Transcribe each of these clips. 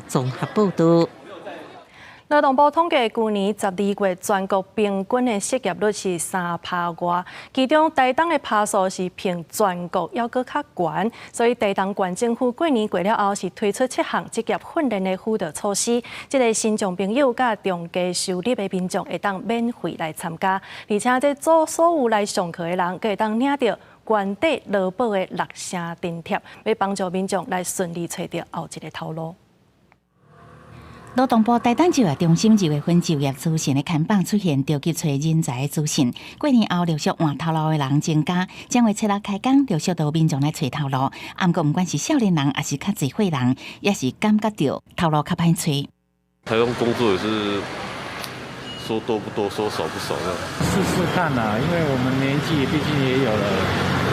綜合報導。勞動部統計，舊年12月全國平均的失業率是3趴外，其中台東的趴數是平全國猶閣較懸，所以台東縣政府過年過了後是推出七項職業訓練的輔導措施，這個身障朋友佮中低收入的民眾會當免費來參加，而且這組所有來上課的人，閣會當領著縣底勞保的六成津貼，欲幫助民眾來順利揣著後一个頭路。勞動部台東就業中心2月份就業資訊的看板出現，著急揣人才的資訊。過年後陸續換頭路的人增加，正月初六開工，陸續都有民眾來揣頭路。毋過，毋管是少年人，抑是較濟歲人，也是感覺著頭路較歹揣。台東工作也是說多不多，說少不少。試試看啦，因為我們年紀畢竟也有了。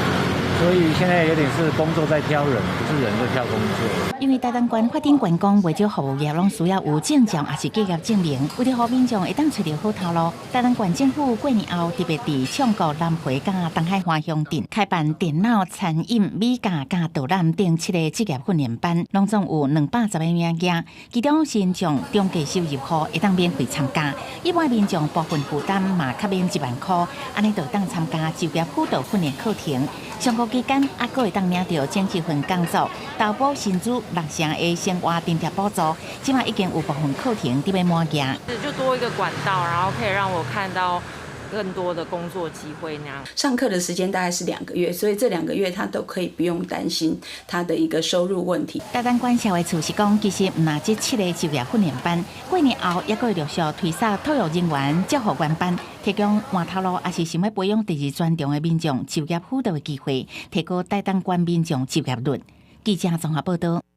所以現在有點是工作在挑人，不是人在挑工作。因為台東縣發展觀光，袂少服務業攏需要有證照，抑是結業證明。為著予民眾會當揣著好頭路，台東縣政府過年後特別佇唱國南迴佮東海岸鄉鎮開辦電腦、餐飲、美甲佮導覽等七個職業訓練班，攏總有210個名額。其中身障中低收入戶會當免費參加，一般民眾部分負擔嘛較免1萬箍，按呢就會當參加就業輔導訓練課程。上課期間，猶閣會當領著前一份工作投保薪資六成的生活津貼補助。這馬已經有部分課程佇咧滿額。就多一個管道，然後可以讓我看到更多的工作機會那樣。上課的時間大概是2個月，所以這兩個月他都可以不用擔心他的一個收入問題。台東縣社會處是講，其實毋但這七個就業訓練班，過年後猶閣會陸續推送托育人員照護員班，提供換頭路抑是想欲培養第二專長的民眾就業輔導的機會，提高台東縣民眾就業率。記者綜合報導。